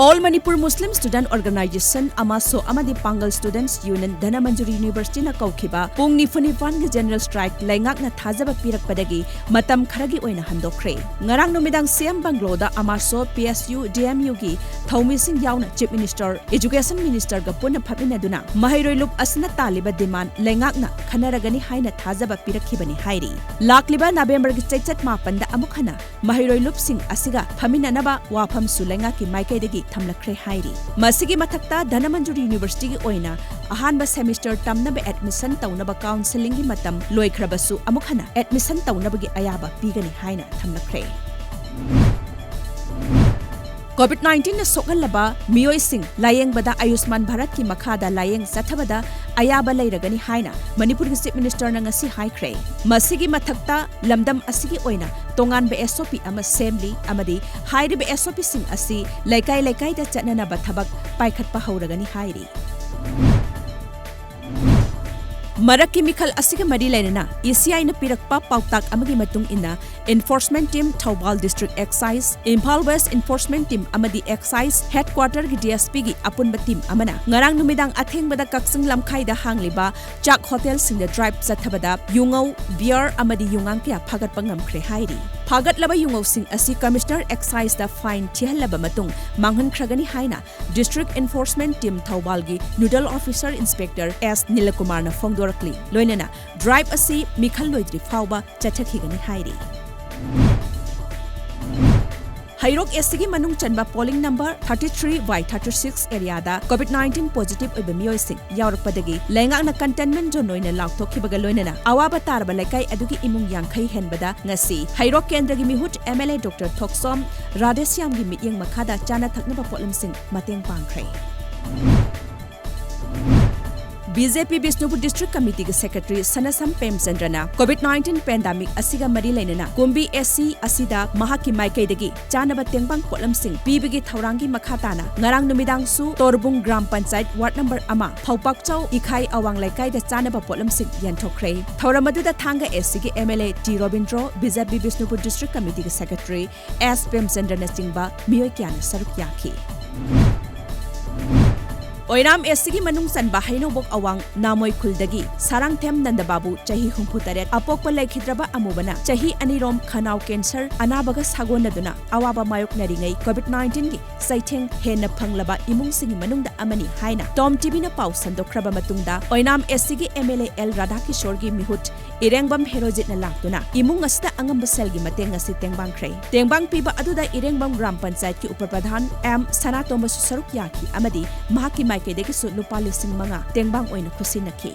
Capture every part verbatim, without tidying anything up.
All Manipur Muslim Student Organisation, ꯑꯃꯥꯁꯣ ꯑꯃꯗꯤ Pangal Students Union Dhanamanjuri Universityꯅ ꯀꯧꯈꯤꯕ ꯄꯨꯡ ꯅꯤꯐꯨ ꯅꯤꯄꯥꯟꯒꯤ general strike ꯂꯩꯉꯥꯛꯅ ꯊꯥꯖꯕ ꯄꯤꯔꯛꯄꯗꯒꯤ ꯃꯇꯝ ꯈꯔꯒꯤ ꯑꯣꯏꯅ ꯍꯟꯗꯣꯛꯈ꯭ꯔꯦ꯫ ꯉꯔꯥꯡ ꯅꯨꯃꯤꯗꯥꯡ CM ꯕꯪꯒ꯭ꯂꯣꯗ ꯑꯃꯥꯁꯣ, PSU, DMUꯒꯤ ꯊꯧꯃꯤꯁꯤꯡ ꯌꯥꯎꯅ Chief Minister, Education Ministerꯒ ꯄꯨꯟꯅ ꯐꯝꯃꯤꯟꯅꯗꯨꯅ ꯃꯍꯩꯔꯣꯏ ꯂꯨꯞ ꯑꯁꯤꯅ ꯇꯥꯜꯂꯤꯕ demand ꯂꯩꯉꯥꯛꯅ ꯈꯟꯅꯔꯒꯅꯤ ꯍꯥꯏꯅ ꯊꯥꯖꯕ ꯄꯤꯔꯛꯈꯤꯕꯅꯤ ꯍꯥꯏꯔꯤ꯫ ꯂꯥꯛꯂꯤꯕ ꯅꯕꯦꯝꯕꯔꯒꯤ ꯆꯩꯆꯠ ꯃꯥꯄꯟꯗ ꯑꯃꯨꯛ ꯍꯟꯅ ꯃꯍꯩꯔꯣꯏ ꯂꯨꯞꯁꯤꯡ ꯑꯁꯤꯒ ꯐꯝꯃꯤꯟꯅꯅꯕ ꯋꯥꯐꯝꯁꯨ ꯂꯩꯉꯥꯛꯀꯤ ꯃꯥꯏꯀꯩꯗꯒꯤ ꯊꯝꯂꯛꯈ꯭ꯔꯦ ꯍꯥꯏꯔꯤ꯫ ꯃꯁꯤꯒꯤ ꯃꯊꯛꯇ ꯙꯅꯃꯟꯖꯨꯔꯤ Universityꯒꯤ ꯑꯣꯏꯅ ꯑꯍꯥꯟꯕ semester ꯇꯝꯅꯕ admission ꯇꯧꯅꯕ counselling ꯒꯤ ꯃꯇꯝ ꯂꯣꯏꯈ꯭ꯔꯕꯁꯨ ꯑꯃꯨꯛ ꯍꯟꯅ admission ꯇꯧꯅꯕꯒꯤ ꯑꯌꯥꯕ ꯄꯤꯒꯅꯤ ꯍꯥꯏꯅ ꯊꯝꯂꯛꯈ꯭ꯔꯦ꯫ COVID nineteenꯅ ꯁꯣꯛꯍꯜꯂꯕ ꯃꯤꯑꯣꯏꯁꯤꯡ ꯂꯥꯌꯦꯡꯕꯗ ꯑꯌꯨꯁꯃꯥꯟ ꯚꯥꯔꯠꯀꯤ ꯃꯈꯥꯗ ꯂꯥꯌꯦꯡ ꯆꯠꯊꯕꯗ ꯑꯌꯥꯕ ꯂꯩꯔꯒꯅꯤ ꯍꯥꯏꯅ ꯃꯅꯤꯄꯨꯔꯒꯤ Chief Ministerꯅ ꯉꯁꯤ ꯍꯥꯏꯈ꯭ꯔꯦ꯫ ꯃꯁꯤꯒꯤ ꯃꯊꯛꯇ ꯂꯝꯗꯝ ꯑꯁꯤꯒꯤ ꯑꯣꯏꯅ ꯇꯣꯉꯥꯟꯕ SOP ꯑꯃ ꯁꯦꯝꯂꯤ ꯑꯃꯗꯤ ꯍꯥꯏꯔꯤꯕ SOPꯁꯤꯡ ꯑꯁꯤ ꯂꯩꯀꯥꯏ ꯂꯩꯀꯥꯏꯗ ꯆꯠꯅꯅꯕ ꯊꯕꯛ ꯄꯥꯏꯈꯠꯄ ꯍꯧꯔꯒꯅꯤ ꯍꯥꯏꯔꯤ꯫ ꯃꯔꯛꯀꯤ ꯃꯤꯈꯜ ꯑꯁꯤꯒ ꯃꯔꯤ ꯂꯩꯅꯅ ECIꯅ ꯄꯤꯔꯛꯄ ꯄꯥꯎꯇꯥꯛ ꯑꯃꯒꯤ ꯃꯇꯨꯡ ꯏꯟꯅ, Enforcement Team, Thoubal District Excise, Imphal West Enforcement Team ꯑꯃꯗꯤ Excise Headquarterꯒꯤ DSPꯒꯤ ꯑꯄꯨꯟꯕ team ꯑꯃꯅ ꯉꯔꯥꯡ ꯅꯨꯃꯤꯗꯥꯡ ꯑꯊꯦꯡꯕꯗ ꯀꯛꯆꯤꯡ ꯂꯝꯈꯥꯏꯗ ꯍꯥꯡꯂꯤꯕ ꯆꯥꯛ ꯍꯣꯇꯦꯜꯁꯤꯡꯗ drive ꯆꯠꯊꯕꯗ ꯌꯨꯉꯧ, beer ꯑꯃꯗꯤ ꯌꯨꯉꯥꯡ ꯀꯌꯥ ꯐꯥꯒꯠꯄ ꯉꯝꯈ꯭ꯔꯦ ꯍꯥꯏꯔꯤ꯫ ꯐꯥꯒꯠꯂꯕ ꯌꯨꯉꯧꯁꯤꯡ ꯑꯁꯤ Commissioner Exciseꯇ fine ꯊꯤꯍꯜꯂꯕ ꯃꯇꯨꯡ ꯃꯥꯡꯍꯟꯈ꯭ꯔꯒꯅꯤ ꯍꯥꯏꯅ District Enforcement Team ꯊꯧꯕꯥꯜꯒꯤ Nodal Officer Inspector S ꯅꯤꯂꯀꯨꯃꯥꯔꯅ ꯐꯣꯡꯗꯣꯔꯛꯂꯤ꯫ ꯂꯣꯏꯅꯅ drive ꯑꯁꯤ ꯃꯤꯈꯜ ꯂꯣꯏꯗ꯭ꯔꯤ ꯐꯥꯎꯕ ꯆꯠꯊꯈꯤꯒꯅꯤ ꯍꯥꯏꯔꯤ꯫ ꯍꯩꯔꯣꯛ ACꯒꯤ ꯃꯅꯨꯡ ꯆꯟꯕ polling number thirty three by thirty six areaꯗ COVID nineteen positive ꯑꯣꯏꯕ ꯃꯤꯑꯣꯏꯁꯤꯡ ꯌꯥꯎꯔꯛꯄꯗꯒꯤ ꯂꯩꯉꯥꯛꯅ containment zone ꯑꯣꯏꯅ ꯂꯥꯎꯊꯣꯛꯈꯤꯕꯒ ꯂꯣꯏꯅꯅ ꯑꯋꯥꯕ ꯇꯥꯔꯕ ꯂꯩꯀꯥꯏ ꯑꯗꯨꯒꯤ ꯏꯃꯨꯡ ꯌꯥꯡꯈꯩ ꯍꯦꯟꯕꯗ ꯉꯁꯤ ꯍꯩꯔꯣꯛ ꯀꯦꯟꯗ꯭ꯔꯒꯤ ꯃꯤꯍꯨꯠ MLA Doctor ꯊꯣꯛꯆꯣꯝ ꯔꯥꯙꯦꯁ꯭ꯌꯥꯝꯒꯤ ꯃꯤꯠꯌꯦꯡ ꯃꯈꯥꯗ ꯆꯥꯅ ꯊꯛꯅꯕ ꯄꯣꯠꯂꯝꯁꯤꯡ ꯃꯇꯦꯡ ꯄꯥꯡꯈ꯭ꯔꯦ꯫ BJP ꯕꯤꯁꯅꯨꯄꯨꯔ District Committeeꯒꯤ Secretary ꯁꯅꯥꯁꯝ ꯄ꯭ꯔꯦꯝꯆꯟꯗ꯭ꯔꯅ COVID nineteen pandemic ꯑꯁꯤꯒ ꯃꯔꯤ ꯂꯩꯅꯅ ꯀꯨꯝꯕꯤ AC ꯑꯁꯤꯗ ꯃꯍꯥꯛꯀꯤ ꯃꯥꯏꯀꯩꯗꯒꯤ ꯆꯥꯅꯕ ꯇꯦꯡꯕꯥꯡ ꯄꯣꯠꯂꯝꯁꯤꯡ ꯄꯤꯕꯒꯤ ꯊꯧꯔꯥꯡꯒꯤ ꯃꯈꯥ ꯇꯥꯅ ꯉꯔꯥꯡ ꯅꯨꯃꯤꯗꯥꯡꯁꯨ ꯇꯣꯔꯕꯨꯡ ꯒ꯭ꯔꯥꯝ ꯄꯟꯆꯥꯌꯠ ward number ꯑꯃ ꯐꯧꯄꯥꯛꯆꯧ ꯏꯈꯥꯏ ꯑꯋꯥꯡ ꯂꯩꯀꯥꯏꯗ ꯆꯥꯅꯕ ꯄꯣꯠꯂꯝꯁꯤꯡ ꯌꯦꯟꯊꯣꯛꯈ꯭ꯔꯦ꯫ ꯊꯧꯔꯝ ꯑꯗꯨꯗ ꯊꯥꯡꯒ ACꯒꯤ MLA T Robindro, BJP Bishnupur District Committeeꯒꯤ Secretary S ꯄ꯭ꯔꯦꯝꯆꯟꯗ꯭ꯔꯅꯆꯤꯡꯕ ꯃꯤꯑꯣꯏ ꯀꯌꯥꯅ ꯁꯔꯨꯛ ꯌꯥꯈꯤ꯫ ꯑꯣꯏꯅꯥꯝ ꯑꯦꯁ ꯁꯤꯒꯤ ꯃꯅꯨꯡ ꯆꯟꯕ ꯍꯩꯅꯧꯕꯣꯛ ꯑꯋꯥꯡ ꯅꯥꯃꯣꯏ ꯈꯨꯜꯗꯒꯤ ꯁꯥꯔꯥꯡꯊꯦꯝ ꯅꯟꯗꯕꯥꯕꯨ, ꯆꯍꯤ ꯍꯨꯝꯐꯨ ꯇꯔꯦꯠ, ꯑꯄꯣꯛꯄ ꯂꯩꯈꯤꯗ꯭ꯔꯕ ꯑꯃꯨꯕꯅ ꯆꯍꯤ ꯑꯅꯤꯔꯣꯝ ꯈꯅꯥꯎ ꯀꯦꯟꯁꯔ ꯑꯅꯥꯕꯒ ꯁꯥꯒꯣꯟꯅꯗꯨꯅ ꯑꯋꯥꯕ ꯃꯥꯌꯣꯛꯅꯔꯤꯉꯩ COVID nineteen ꯒꯤ ꯆꯩꯊꯦꯡ ꯍꯦꯟꯅ ꯐꯪꯂꯕ ꯏꯃꯨꯡꯁꯤꯡꯒꯤ ꯃꯅꯨꯡꯗ ꯑꯃꯅꯤ ꯍꯥꯏꯅ ꯇꯣꯝ ꯇꯤꯚꯤꯅ ꯄꯥꯎ ꯁꯟꯗꯣꯛꯈ꯭ꯔꯕ ꯃꯇꯨꯡꯗ, ꯑꯣꯏꯅꯥꯝ ꯑꯦꯁ ꯁꯤꯒꯤ ꯑꯦꯝ ꯑꯦꯜ ꯑꯦ ꯑꯦꯜ ꯔꯥꯙꯥꯀꯤꯁꯣꯔꯒꯤ ꯃꯤꯍꯨꯠ ꯏꯔꯦꯡꯕꯝ ꯍꯦꯔꯣꯖꯤꯠꯅ ꯂꯥꯛꯇꯨꯅ ꯏꯃꯨꯡ ꯑꯁꯤꯗ ꯑꯉꯝꯕ ꯁꯦꯜꯒꯤ ꯃꯇꯦꯡ ꯑꯁꯤ ꯇꯦꯡꯕꯥꯡꯈ꯭ꯔꯦ꯫ ꯇꯦꯡꯕꯥꯡ ꯄꯤꯕ ꯑꯗꯨꯗ ꯏꯔꯦꯡꯕꯝ ꯒ꯭ꯔꯥꯝ ꯄꯟꯆꯥꯌꯠꯀꯤ ꯎꯄ ꯄ꯭ꯔꯙꯥꯟ ꯑꯦꯝ ꯁꯅꯥꯇꯣꯝꯕꯁꯨ ꯁꯔꯨꯛ ꯌꯥꯈꯤ ꯑꯃꯗꯤ ꯃꯍꯥꯛꯀꯤ ꯃꯥꯏꯀꯩꯗꯒꯤꯁꯨ ꯂꯨꯄꯥ ꯂꯤꯁꯤꯡ ꯃꯉꯥ ꯇꯦꯡꯕꯥꯡ ꯑꯣꯏꯅ ꯈꯨꯠꯁꯤꯟꯅꯈꯤ꯫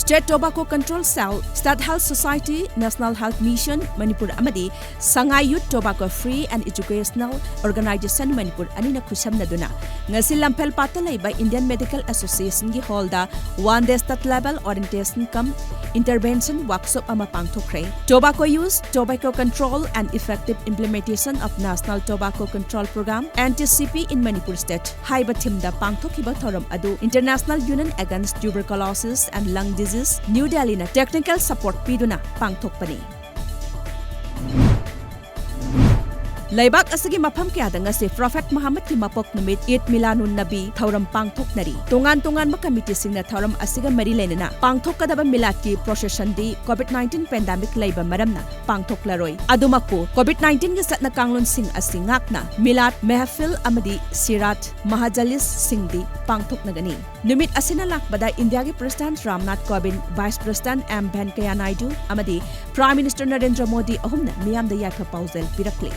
State Tobacco Control Cell, State Health Society, National Health Mission, Manipur ꯑꯃꯗꯤ Sangai Youth Tobacco Free and Educational Organization, Manipur ꯑꯅꯤꯅ ꯈꯨꯠꯁꯝꯅꯗꯨꯅ ꯉꯁꯤ ꯂꯝꯐꯦꯜ ꯄꯥꯠꯇ ꯂꯩꯕ Indian Medical Association ꯒꯤ ꯍꯣꯜꯗ one day state level orientation cum intervention workshop ꯑꯃ ꯄꯥꯡꯊꯣꯛꯈ꯭ꯔꯦ꯫ Tobacco Use, Tobacco Control and Effective Implementation of National Tobacco Control Program, N T C P, in Manipur State ꯍꯥꯏꯕ ꯊꯤꯝꯗ ꯄꯥꯡꯊꯣꯛꯈꯤꯕ ꯊꯧꯔꯝ ꯑꯗꯨ International Union Against Tuberculosis and Lung Disease, New Delhi ꯅ technical support ꯄꯤꯗꯨꯅ ꯄꯥꯡꯊꯣꯛꯄꯅꯤ꯫ ꯂꯩꯕꯥꯛ ꯑꯁꯤꯒꯤ ꯃꯐꯝ ꯀꯌꯥꯗ ꯉꯁꯤ ꯄ꯭ꯔꯣꯐꯦꯠ ꯃꯨꯍꯝꯃꯗꯀꯤ ꯃꯄꯣꯛ ꯅꯨꯃꯤꯠ, ꯏꯗ ꯃꯤꯂꯥꯅꯨꯟ ꯅꯕꯤ, ꯊꯧꯔꯝ ꯄꯥꯡꯊꯣꯛꯅꯔꯤ꯫ ꯇꯣꯉꯥꯟ ꯇꯣꯉꯥꯟꯕ ꯀꯃꯤꯇꯤꯁꯤꯡꯅ ꯊꯧꯔꯝ ꯑꯁꯤꯒ ꯃꯔꯤ ꯂꯩꯅꯅ ꯄꯥꯡꯊꯣꯛꯀꯗꯕ ꯃꯤꯂꯥꯗꯀꯤ ꯄ꯭ꯔꯣꯁꯦꯁꯟꯗꯤ COVID nineteen ꯄꯦꯟꯗꯥꯃꯤꯛ ꯂꯩꯕ ꯃꯔꯝꯅ ꯄꯥꯡꯊꯣꯛꯂꯔꯣꯏ꯫ ꯑꯗꯨꯃꯛꯄꯨ COVID nineteen ꯒꯤ ꯆꯠꯅ ꯀꯥꯡꯂꯣꯟꯁꯤꯡ ꯑꯁꯤ ꯉꯥꯛꯅ ꯃꯤꯂꯥꯗ ꯃꯦꯍꯐꯤꯜ ꯑꯃꯗꯤ ꯁꯤꯔꯥꯠ ꯃꯍꯥꯖꯂꯤꯁꯁꯤꯡꯗꯤ ꯄꯥꯡꯊꯣꯛꯅꯒꯅꯤ꯫ ꯅꯨꯃꯤꯠ ꯑꯁꯤꯅ ꯂꯥꯛꯄꯗ ꯏꯟꯗꯤꯌꯥꯒꯤ president Ramnath ꯀꯣꯕꯤꯟꯗ, vice president M ꯚꯦꯟꯀꯌꯥ Naidu ꯑꯃꯗꯤ ꯄ꯭ꯔꯥꯏꯝ ꯃꯤꯅꯤꯁꯇꯔ ꯅꯔꯦꯟꯗ꯭ꯔ ꯃꯣꯗꯤ ꯑꯍꯨꯝꯅ ꯃꯤꯌꯥꯝꯗ ꯌꯥꯏꯐ ꯄꯥꯎꯖꯦꯜ ꯄꯤꯔꯛꯂꯤ꯫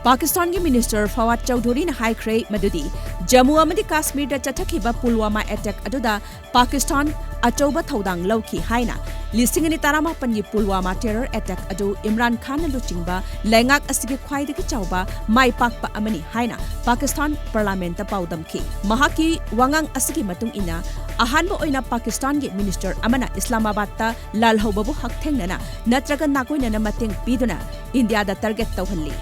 ꯄꯥꯀꯤꯁꯇꯥꯟꯒꯤ ꯃꯤꯅꯤꯁꯇꯔ ꯐꯋꯥꯗ ꯆꯧꯙꯨꯔꯤꯅ ꯍꯥꯏꯈ꯭ꯔꯦ ꯃꯗꯨꯗꯤ ꯖꯝꯃꯨ ꯑꯃꯗꯤ ꯀꯥꯁꯃꯤꯔꯗ ꯆꯠꯊꯈꯤꯕ ꯄꯨꯜꯋꯥꯃꯥ ꯑꯦꯇꯦꯛ ꯑꯗꯨꯗ ꯄꯥꯀꯤꯁꯇꯥꯟ ꯑꯆꯧꯕ ꯊꯧꯗꯥꯡ ꯂꯧꯈꯤ ꯍꯥꯏꯅ ꯂꯤꯁꯤꯡ ꯑꯅꯤ ꯇꯔꯥꯃꯥꯄꯟꯒꯤ ꯄꯨꯜꯋꯥꯃꯥ ꯇꯦꯔꯔ ꯑꯦꯇꯦꯛ ꯑꯗꯨ ꯏꯝꯔꯥꯟ ꯈꯥꯟꯅ ꯂꯨꯆꯤꯡꯕ ꯂꯩꯉꯥꯛ ꯑꯁꯤꯒꯤ ꯈ꯭ꯋꯥꯏꯗꯒꯤ ꯆꯥꯎꯕ ꯃꯥꯏ ꯄꯥꯛꯄ ꯑꯃꯅꯤ ꯍꯥꯏꯅ ꯄꯥꯀꯤꯁꯇꯥꯟ ꯄꯥꯔꯂꯥꯃꯦꯟꯠꯇ ꯄꯥꯎꯗꯝꯈꯤ꯫ ꯃꯍꯥꯛꯀꯤ ꯋꯥꯉꯥꯡ ꯑꯁꯤꯒꯤ ꯃꯇꯨꯡ ꯏꯟꯅ, ꯑꯍꯥꯟꯕ ꯑꯣꯏꯅ ꯄꯥꯀꯤꯁꯇꯥꯟꯒꯤ ꯃꯤꯅꯤꯁꯇꯔ ꯑꯃꯅ ꯏꯁꯂꯥꯃꯥꯕꯥꯗꯇ ꯂꯥꯜꯍꯧꯕꯕꯨ ꯍꯛꯊꯦꯡꯅꯅ ꯅꯠꯇ꯭ꯔꯒ ꯅꯥꯀꯣꯏꯅꯅ ꯃꯇꯦꯡ ꯄꯤꯗꯨꯅ ꯏꯟꯗꯤꯌꯥꯗ ꯇꯥꯔꯒꯦꯠ ꯇꯧꯍꯜꯂꯤ꯫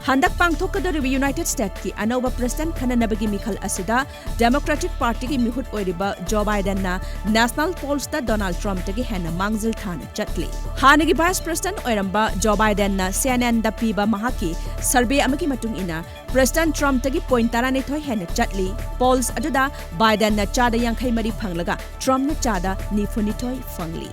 ꯍꯟꯗꯛ ꯄꯥꯡꯊꯣꯛꯀꯗꯧꯔꯤꯕ ꯌꯨꯅꯥꯏꯇꯦꯗ ꯁ꯭ꯇꯦꯠꯀꯤ ꯑꯅꯧꯕ ꯄ꯭ꯔꯦꯁꯤꯗꯦꯟꯠ ꯈꯟꯅꯅꯕꯒꯤ ꯃꯤꯈꯜ ꯑꯁꯤꯗ ꯗꯦꯃꯣꯀ꯭ꯔꯦꯇꯤꯛ ꯄꯥꯔꯇꯤꯒꯤ ꯃꯤꯍꯨꯠ ꯑꯣꯏꯔꯤꯕ ꯖꯣ ꯕꯥꯏꯗꯦꯟꯅ ꯅꯦꯁꯅꯦꯜ ꯄꯣꯜꯁꯇ ꯗꯣꯅꯥꯜꯗ ꯇ꯭ꯔꯝꯞꯇꯒꯤ ꯍꯦꯟꯅ ꯃꯥꯡꯖꯤꯜ ꯊꯥꯅ ꯆꯠꯂꯤ꯫ ꯍꯥꯟꯅꯒꯤ ꯚꯥꯏꯁ ꯄ꯭ꯔꯦꯁꯤꯗꯦꯟꯠ ꯑꯣꯏꯔꯝꯕ ꯖꯣ ꯕꯥꯏꯗꯦꯟꯅ ꯁꯤ ꯑꯦꯟ ꯑꯦꯟꯗ ꯄꯤꯕ ꯃꯍꯥꯛꯀꯤ ꯁꯔꯚꯦ ꯑꯃꯒꯤ ꯃꯇꯨꯡ ꯏꯟꯅ, ꯄ꯭ꯔꯦꯁꯤꯗꯦꯟꯠ ꯇ꯭ꯔꯝꯞꯇꯒꯤ ꯄꯣꯏꯟꯠ ꯇꯔꯥꯅꯤꯊꯣꯏ ꯍꯦꯟꯅ ꯆꯠꯂꯤ꯫ ꯄꯣꯜꯁ ꯑꯗꯨꯗ ꯕꯥꯏꯗꯦꯟꯅ ꯆꯥꯗ ꯌꯥꯡꯈꯩ ꯃꯔꯤ ꯐꯪꯂꯒ ꯇ꯭ꯔꯝꯞꯅ ꯆꯥꯗ ꯅꯤꯐꯨ ꯅꯤꯊꯣꯏ ꯐꯪꯂꯤ꯫